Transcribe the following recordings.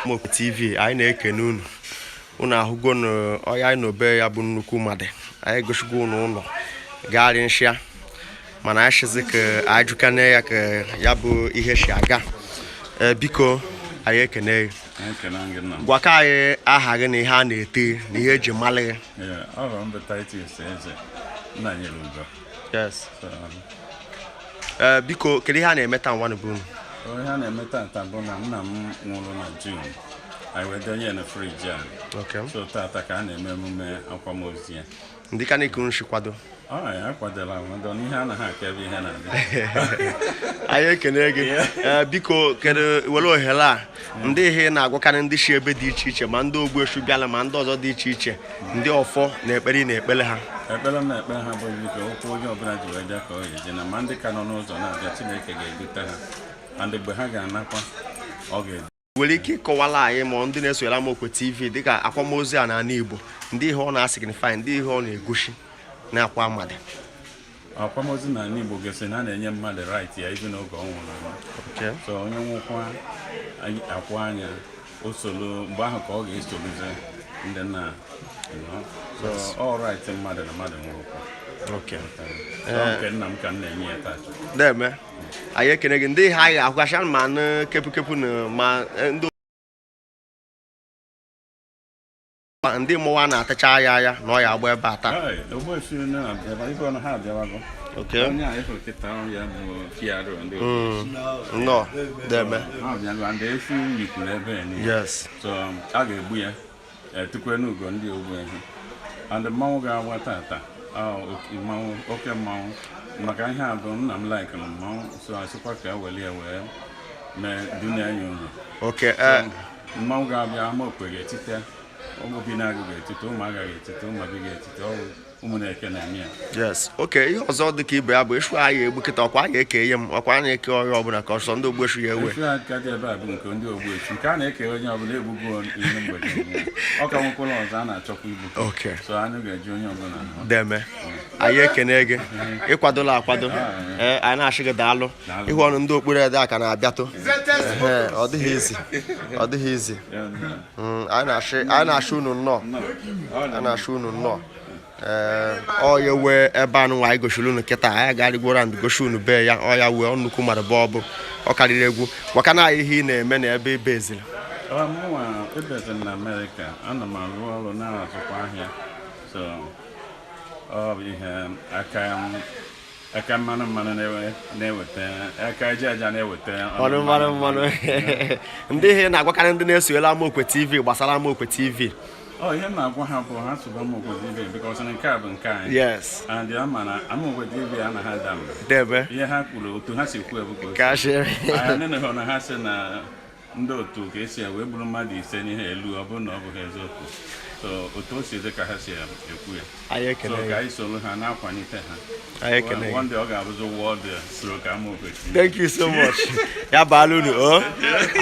Amaokwe TV, anyị na-ekene unu. Unu ahụgo na onye anyị nọ be ya bụ nnukwu mmadụ. Anyị egosigo unu ụlọ gagharị nshịa, mana anyị sịzi ka anyị jụkene ya ka ya bụ ihe si aga. Ee, biko, anyị ekene gị. Ekele gị, nna m. Gwaka anyị aha gị na ihe a na-ete na ihe eji malị gị. Ee, ọ bụ mbụ Titus Eze nna nyere ugo. So, Ee, biko, kedu ihe a na-eme taa nwanụ bụ unu? Ihe a na-eme tata bụ na nna m nwụrụ na June. Anyị wee denye ya na fridge a. So tata ka a na-eme emume akwamozu ya. Ndị ka na-ekuru nshi kwado. Ọ ya akwadola akwado n'ihe anaghị aka ebe ihe na-adị. Anyị ekene gị. Ee, biko, kedu were ohere a, ndị ihe na-agwakarị ndị si ebe dị iche iche, ma ndị ogbuesu bịala, ma ndị ọzọ dị iche iche, ndị ọfọ na ekpere ị na-ekpere ha? Ekpere m na-ekpe ha bụ, biko, okwu onye ọbụla ji wee bịa ka ọ ga-eje na ma ndị ka nọ n'ụzọ na-abịa, Chineke ga-edute ha, and mgbe ha ga-anakwa, ọ ga-edu. Nwere ike ịkọwala anyị, ma ndị na-esonyere Amaokwe TV, dịka akwamozu a n'ala Igbo, ndị ihe ọ na-asignify, ndị ihe ọ na-egosi na-akwa amadị? Akwamozu n'ala Igbo gosi na a na-enye mmadụ right ya ibi n'oge ọ nwụrụ anwụ. So onye nwụkwa, anyị akwụ anya o solo mgbe ahụ ka ọ ga-esoluzi ndị nna. So all right, mmadụ na mmadụ nwụrụkwa. So nke nna m ka m na-enye ya taa. Na-eme, anyị ekene gị. Ndị ihe anyị ga-ahụgasị ma nụ kepukepu na ma ndị ndị mmụọ na-atacha ya anya na ọ ya agba ebe a taa. Hey, Ogbuefi na-abịaba ife ọnụ ha abịawago. Onye a ịfụrụ kịta ahụ ya bụ PRO ndị Nnọọ, deme. Ha abịago ndị efi yikwuru ebe a niile. So a ga-egbu ya etukwe n'ugo ndị ogbuefi, and mmanwụ ga-agba tata, mmanwụ oke mmanwụ, maka ihe a bụ nna m like na mmanwụ, so asịkwa ka e were ya wee mee dunye ya unu. Mmanwụ ga-abịa, Amaokwe ga-etite, obi na-agụ ga-etite, ụmụaka ga-etite, ụmụabi ga-etite, ọwụ ụmụ na-eke na-eme ya. Yes, okay. Ihe ọzọ dị ka ibe ya bụ esu anyị egbu kịta, ọkwa anyị eke ihe m, ọkwa anyị eke ọrịa ọbụla, ka ọsọ ndị ogbuesu ya ewe? Efi a ka dị ebe a bụ nke ndị ogbuefi, nke a na-eke onye ọbụla. Egbugo ihe mgbede ọ ka nwekwara ọzọ a na-achọkwa igbu. So anyị ga-eji onye ọbụla. Deme, anyị ekene gị. Ịkwadola akwado. Ee, anyị na-achị gị daalụ. Daalụ. Ihu ọnụ ndị okpuru ede a ka na-abịatụ. Ehe, ọ dịghị izi, ọ dịghị izi. Anyị na-achị unu nnọọ, anyị na-achị unu nnọọ. Ee, ọ ya wee ebe anụ nwa anyị gosiri unu kịta. Anyị agarịgwo round gosi unu bee ya. Ọ ya wee nnukwu mmadụ bụ, ọ bụ ọ karịrị egwu. Gwaka na anyị ihe ị na-eme na ebe ebe eziri. Mụnwa ebezi na Amerịka, ana m arụ ọrụ na-azụkwa ahịa, so ọ bụ ihe aka aka mmanụ mmanụ na-eweta aka aja aja na-eweta. Ọnụ mmanụ mmanụ. Ndị ihe ị na-agwakarị ndị na-esonyere Amaokwe TV gbasara Amaokwe TV? Ọ ihe m na-agwa ha bụ ha soba Amaokwe TV, because na nke a bụ nke anyị. And ya ma na Amaokwe TV anaghị ada mba. Debe. Ihe ha kwuru, otu ha si kwu ebu ka o si. Ka shịrị. Anyị nụrụ na ha sị na ndị otu ka esi wee gburu mmadụ 5 n'ihe elu, ọ bụrụ na ọ bụghị eziokwu. So otu o si dị ka ha si ekwu ya. Anyị ekele So gị. Ka anyị soro ha na-akwalite ha. Anyị ekele gị. One day ọ ga-abụzi world soro ka Amaokwe TV. Thank you so much. Ya baala unu o.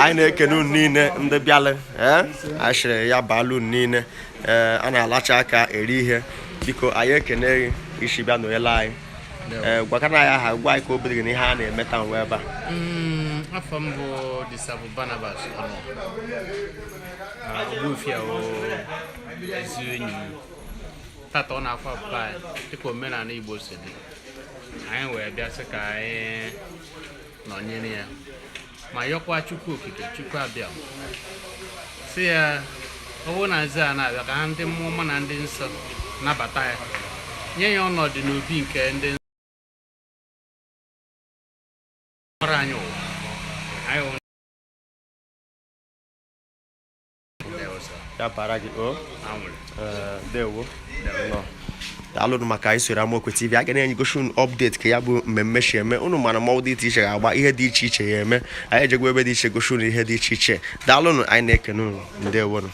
Anyị na-ekene unu niile ndị bịalụ. Ee, anyị sịrị ya baala unu niile. Ee, a na-alacha aka eri ihe. Biko, anyị ekene gị isi bịa nọnyere anyị. Ee, gwakana anyị aha, gwa anyị ka obi dị gị na ihe a na-eme taa nwe ebe a. Afọ m bụ Disabụ Barnabas Ọnọ. Ogbuefi a wụ ezi enyi m. Tata ọ na-akwa papa anyị dịka omenala Igbo si dị. Anyị wee bịa sị ka anyị nọnyere ya ma yọkwa Chukwu Okike, Chukwu abịa, sị ya ọ bụrụ na nze a na-abịa, ka ha ndị mmụọ ọma na ndị nsọ nabata ya, nye ya ọnọdụ n'obi nke ndị ọrụ anyị ụwa anyị wụ ndị ọzọ. Ya bara gị o. Anwụrụ. Ee, ndewo. Nnọọ. Daalụnụ maka isoro Amaokwe TV. A ga na-enye gosi unu update ka ya bụ mmemme si eme. Unu mana mmọnwụ dị iche iche ga-agba, ihe dị iche iche ya eme. Anyị ejegwa ebe dị iche gosi unu ihe dị iche iche. Daalụnụ, anyị na-ekene unu. Ndewonụ.